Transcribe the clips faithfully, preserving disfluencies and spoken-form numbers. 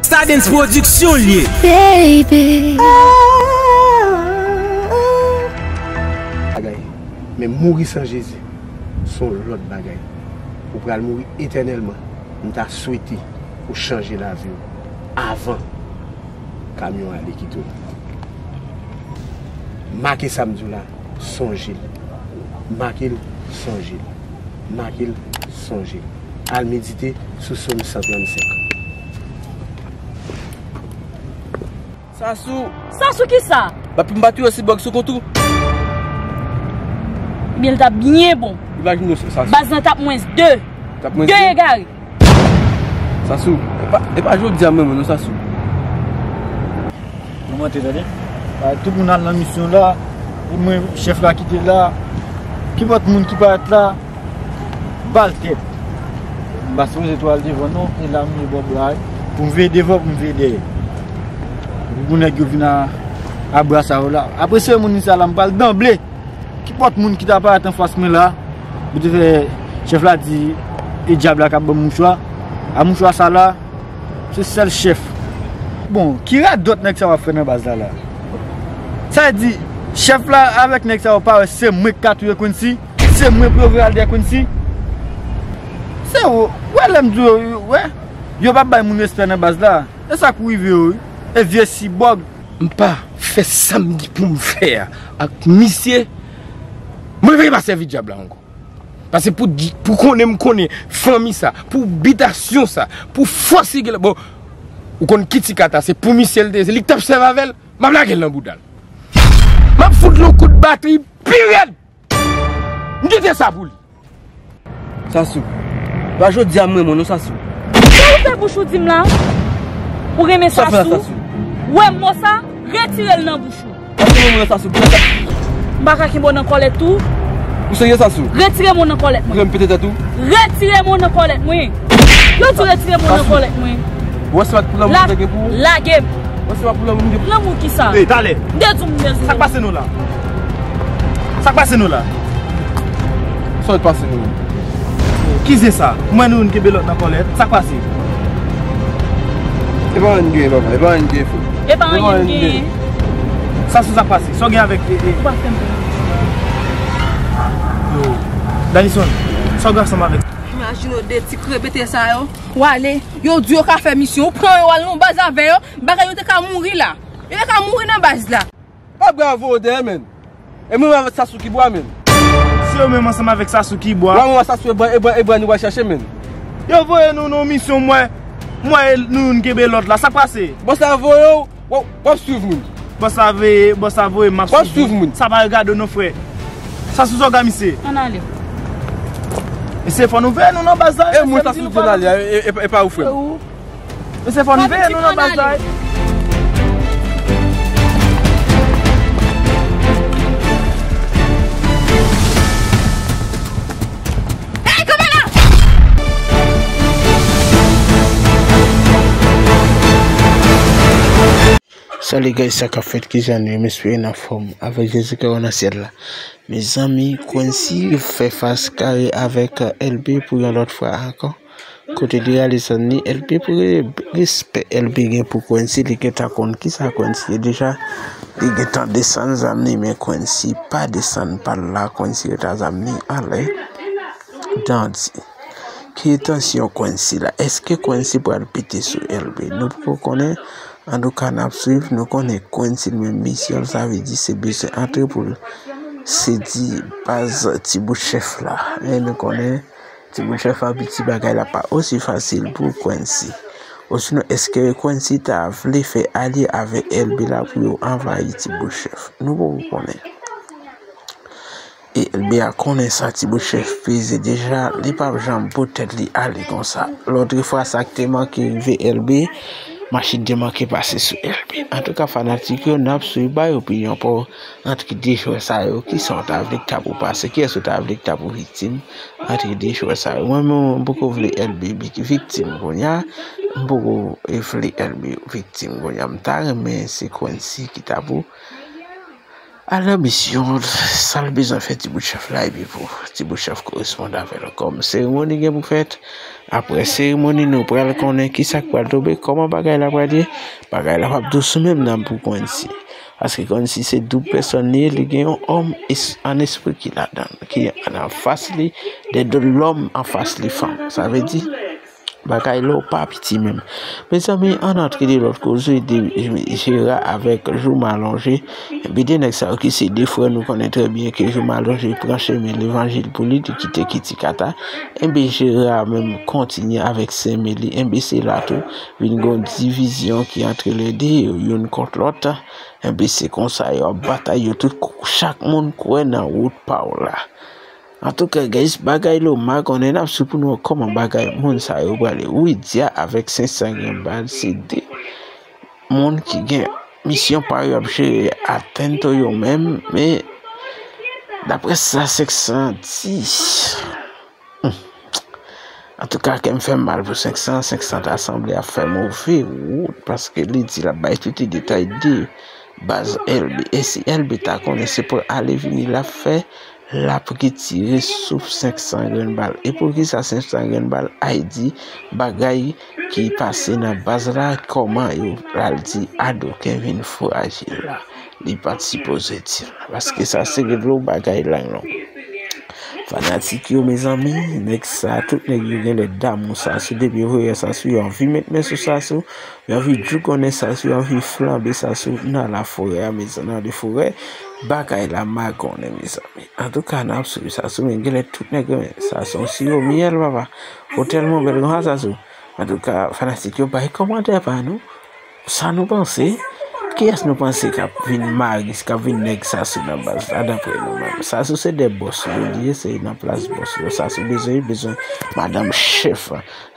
Stardens Production l ye. Baby. Bagay. Men mouri san Jezi, se yon lòt bagay. Ou pral mouri etènèlman. M ta swete ou chanje lavi w avan kamyon ale kite w. Make sa m di w la, sonje l. Make l, sonje l. Make l, sonje l. Al medite sou Sòm san trannsenk. Sasou! Sasou kisa? Papi m pa touye sibòg sou kont ou. Ebyen, l t ap byen bon. Imajine w Sasou. Baz lan t ap mwens de. T ap mwens De de. Egare. Sasou. E pa, e pa jodi a menm non Sasou. Nou monte tande. Bay tout moun al nan misyon la. E mwen, chèf la ki te la. Kinpòt moun ki parèt la, ba l tèt. M pa sipoze tou al devan non. E la m ye bò bra. Pou m veye devan, pou m veye dèyè. Epi pou nèg yo vin a, a bra sa yo la. Apre se moun sa la, m pral danble. Kinpòt moun ki ta parèt anfas mwen la, pou te fè chèf la di, e dyab la k ap ban m mouchwa. A mouchwa sa la, se sèl chèf. Bon, ki radòt nèg sa yo ap fè nan baz la la? Sa vle di, chèf la avèk nèg sa yo pa wè se mwen k ka touye Quincy? Se mwen pou yo voye al dèyè Quincy? Se ou, wè lè m di yo, wè, yo p ap bay moun respè nan baz la. E sa k pou rive yo, wi. E vye sibòg. M pa fè sa m gen pou m fè a ak misye. Mwen veye pa sèvi dyab la ankò. Paske pou, pou konnen m konnen fanmi sa, pou bitasyon sa, pou fòs li gen la. Bon, ou konn Kiti Kata, se pou misye l te ye, se li k t ap sèvi avè l, m ap lage l nan bouda l. M ap fout l yon kout batri pi rèd. M kite sa pou li. Sasou. Pa jodi a m renmen w non Sasou. Sa ou fè bouch ou di m la? Ou renmen Sasou? Ou wè mo sa? Retire l nan bouch ou. Sasou renmen w Sasou. M pa ka kenbe w nan kòlèt tou. Ou serye Sasou? Retire men w nan kòlèt mwen. Ou renmen pete tèt ou? Retire men w nan kòlèt mwen. Yo di retire men w nan kòlèt mwen. Ou wè se pa t pou lanmou m te gen pou ou? Lage m. Ou wè se pa t pou lanmou m te gen pou ou? Lanmou kisa? Ey, talè. M te di w m bezwen. Sa k pase nou la? Sa k pase nou la? Sa w pase nou? Ki zen sa? M wè nou youn kenbe lòt nan kòlèt. Sa k pase? E pa anyen gen papa, e pa anyen gen fou. E pa anyen gen. Sa sou sa k pase? Sa w gen avèk e, e, Ou pa fè m pè. Yo. Danison, sa w gen ansanm avèk? Imajine w de ti krebete sa yo. W ale, yo di yo ka fè misyon, ou pran yo al nan baz avè yo, bagay yo te ka mouri la. Yo te ka mouri nan baz la. Pa bravo w dèyè menn. E mwen avèk Sasou ki bwa menn. Se yo menm ansanm avèk Sasou ki bwa. Wa mwen Sasou e bwa, e bwa, e bwa nou va chache menn. Yo voye nou nan misyon, m wè. M wè nou youn kenbe lòt la. Sa k pase? Bòs la voye w, w ap swiv moun. Bòs la veye, bòs la voye, m ap W ap swiv moun. Sa pa regade w non frè. Sasou sa w gen misye. Ann ale. Mesye fò nou veye nou nan baz la. E mwen Sasou di ann ale, e, e, e pa ou frè m. Mesye fò nou veye nou nan baz la. Salut guys, sa k ap fèt, kijan nou ye? M espere n anfòm. Avèk Jezi Kri nan syèl la. Mezanmi, Quincy fè fas kare avèk L B pou yon lòt fwa ankò. Kote li ale zòn li, L B pou re-, respè L B gen pou Quincy, li gentan konn kisa Quincy ye deja. Li gentan desann zam li, men Quincy pa desann pa l la, Quincy ret a zam li anlè. Dandi. Ki entansyon Quincy la? Èske Quincy pral pete sou L B? Nou poko konnen. Antouka, n ap swiv. Nou konnen Quincy li menm misyon l, sa vle di se bezwen antre pou l sedi baz Ti Bout Chèf la. Men nou konnen Ti Bout Chèf la piti, bagay la pa osi fasil pou Quincy. Osinon, èske Quincy ta vle fè alye avèk L B la pou yo anvayi Ti Bout Chèf? Nou poko konnen. E L B a konnen sa Ti Bout Chèf peze deja, li p ap janm pot tèt li ale konsa. Lòtrefwa, sa k te manke rive L B, machin te manke pase sou L B. Antouka, fanatik yo, n ap swiv, bay opinyon pa w antre de jwè sa yo. Kisa w ta vle k ta pou pase? Kiyès ou ta vle k ta pou viktim antre de jwè sa yo? Mwen menm, m poko vle L B bi-, viktim kounye a. M poko vle L B viktim kounye a. M ta renmen se Quincy ki ta pou Al nan misyon, sa l bezwen fè ti bout chèf la, epi pou ti bout chèf koresponn avè l. Kòm seremoni gen pou fèt, apre seremoni, nou pral konnen ki sa k pral tonbe, kòman bagay la pral ye. Bagay la p ap dous menm nan pou Quincy. Paske Quincy se doub pèsòn li ye, li gen yon òm es-, an espri ki ladan l, ki anfas li, de, de lòm anfas li fanm. Sa vle di, bagay la pa piti menm. Mezanmi, ann antre de lòt koze de Jera avèk Jou Malonje. Enben, de nèg sa yo ki se de frè, nou konnen trè byen ke Jou Malonje pran chemen levanjil pou li, li kite Kitikata. Enben, Jera menm kontinye avèk senmen li. Enben, se la tou, vin gon divizyon ki antre lè de yo, youn kont lòt. Enben, se konsa yo ap batay, yo tout, chak moun kwè nan wout pa w la. Antouka, guys, bagay lo magonnen, n ap swiv pou nou wè kòman bagay moun sa yo prale. Widya avèk senk san grenn bal, se de moun ki gen misyon pa yo, ap jere atento yo menm, men daprè sa senk san di, hmm. Antouka, kè m fè m mal pou senk san, senk san ta sanble ap fè move wout, paske li di l ap bay tout detay de baz L B. E si L B ta konnen se pou ale vini l ap fè, l ap retire souf senk san grenn bal. E poukisa senk san grenn bal? Ay di bagay ki pase nan baz la, kòman yo pral di Adoken vin frajil la. Li pa t sipoze di l. Paske sa se gwo bagay lang long. Fanatik yo, mezanmi, nèg sa, tout nèg yo genlè damou Sassou. Depi yo voye Sassou, yo anvi met men sou Sassou. Yo anvi djougonnen Sassou, yo anvi flanbe Sassou nan laforè a, mezanmi, nan laforè. Bagay la magonnen, mezanmi. Antouka, n ap swiv Sassou, men genlè tout nèg renmen Sassou. Siwo myèl, papa. Ou tèlman bèl konsa, Sassou. Antouka, fanatik yo, bay kòmantè pa nou. Sa nou panse? Kiyès nou panse k ap vin mari, k ap vin nèg Sassou nan baz la, daprè nou menm? Sassou se de bòs yo li ye, se nan plas bòs yo. Sassou bezwen, bezwen madanm chèf.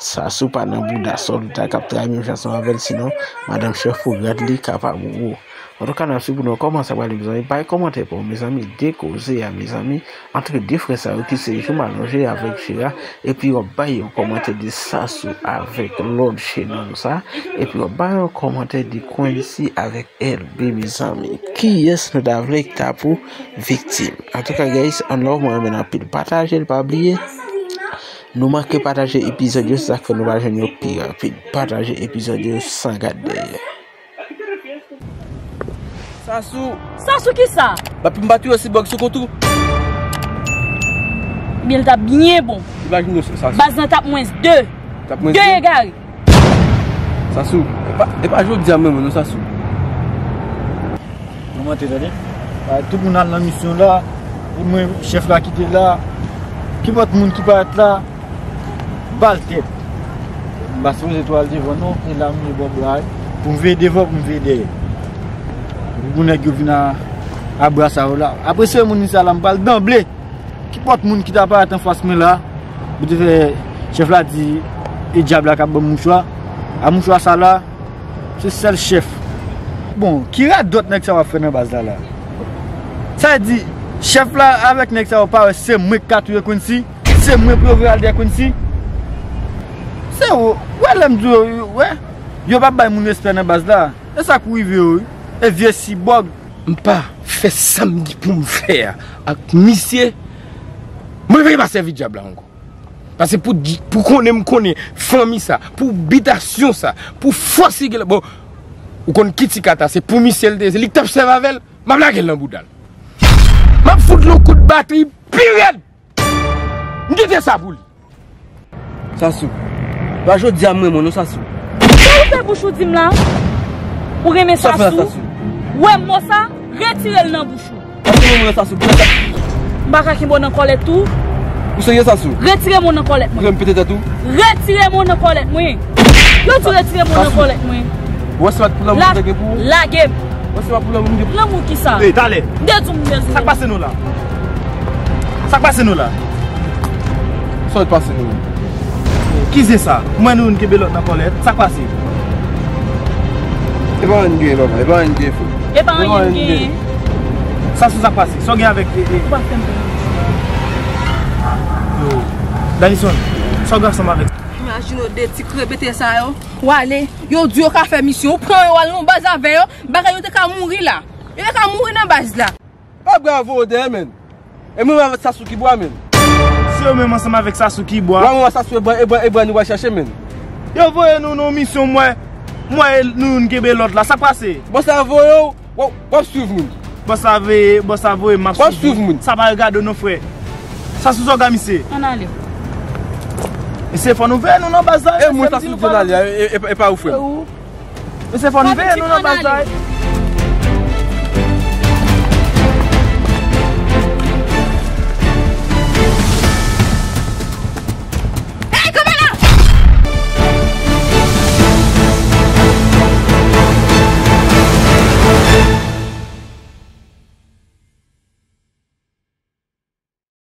Sassou pa nan bouda sòlda k ap travay menm jan ansanm avè l, sinon madanm chèf pou grad li kapab wo. Antouka, n ap swiv pou nou kòman sa prale, mezanmi. Bay kòmantè pa w, mezanmi, de koze a, mezanmi. Ant de frè sa yo ki se Jou Malonje avèk Jera, epi w ap bay yon kòmantè de Sassou avèk lòt jenòm sa, epi w ap bay yon kòmantè de Quincy avèk L B, mezanmi. Kiyès nou ta vle ki ta pou viktim? Antouka, guys, ann love, mwen renmen anpil. Pataje l, pa bliye. Nou manke pataje epizòd yo, se sa k fè nou pa jwenn yo pi rapid. Pataje epizòd yo san gad dèyè. Sassou. Sassou kisa? Papi m pa touye sibòg sou kont ou. Ebyen, l t ap byen bon. Imajine w, Sassou. Baz lan t ap mwens de. T ap mwens de? De egare. Sassou, e pa, e pa jodi a menm non, Sassou. Nou monte, tande. Tout moun al nan misyon la. E mwen, chèf la kite la. Kinpòt moun ki parèt la, bal tèt. M pa sipoze tou al devan non, e la m ye bò bra pou m veye devan, pou m veye dèyè. Pou nèg yo vin a, a brasa yo la. Apre seremoni sa la, m pral danble. Kinpòt moun ki ta parèt anfas mwen la, pou te fè chèf la di, e dyab la k ap ban m mouchwa. A mouchwa sa la, se sèl chèf. Bon, ki radòt nèg sa yo ap fè nan baz la la? Sa vle di, chèf la avèk nèg sa yo pa wè se mwen k ka touye Quincy? Se mwen pou yo voye al dèyè Quincy? Se ou, wè lè m di yo, wè, yo p ap bay moun respè nan baz la. E sa k pou rive yo, wi. E vye sibòg. M pa fè sa m gen pou m fè a ak misye. Mwen vle pa sèvi dyab la ankò. Paske pou di, pou konnen m konnen fanmi sa, pou bitasyon sa, pou fòs li gen la, bon, ou konn Kitikata, se pou misye l te ye, se li k t ap sèvi avè l, m ap lage l nan bouda l. M ap fout l yon kout batri pi rèd. M kite sa pou li. Sassou. Pa jodi a m renmen w non, Sassou. Sa ou fè bouch ou di m la? Ou renmen Sassou? Sa fè la, Sassou? Ou wè mo sa? Retire l nan bouch ou. Sassou, mwen, mwen, Sassou, pou sa. M pa ka kenbe w nan kòlèt tou. Ou serye, Sassou? Retire men w nan kòlèt mwen. Ou vle m pete tèt ou? Retire men w nan kòlèt mwen. Yo di retire men w nan kòlèt mwen. Ou wè se pa pou lanmou m te gen pou ou? Lage m. Ou wè se pa pou lanmou m te... Lanmou kisa? Ey, talè. M te di w m bezwen. Sa k pase nou la? Sa k pase nou la? Sa k pase nou? Ki zen sa? Mwen nou youn kenbe lòt nan kòlèt. Sa k pase? E pa anyen gen, papa. E pa anyen gen, frè. E pa anyen gen. Sassou, sa k pase? Sa w gen avèk, e, e... Ou pa fè m pè. Yo, Danison, sa w gen ansanm avèk? Imajine w de ti krebete sa yo. W ale, yo di yo ka fè misyon, ou pran yo, w al nan baz avè yo, bagay yo te ka mouri la. Yo te ka mouri nan baz la. Bra voye w dèyè, menn. E mwen avèk Sasou ki bwa, menn. Se yo menm ansanm avèk Sasou ki bwa. Mwen, mwen, Sasou e bwa, e bwa, e bwa nou va chache, menn. Yo voye nou nan misyon, mwen. Mwen, nou youn kenbe lòt la. Sa k pase? Bòs la voye w, w, w ap swiv moun. Bòs la voye, bòs la voye, m ap swiv moun. W ap swiv moun. Sa pa regade w non, frè. Sasou, sa w ka misye? Ann ale. Mesye, fò nou veye nou nan baz la. E mwen, Sasou di ann ale, e, e, e pa ou, frè m. Mesye, fò nou veye nou nan baz la.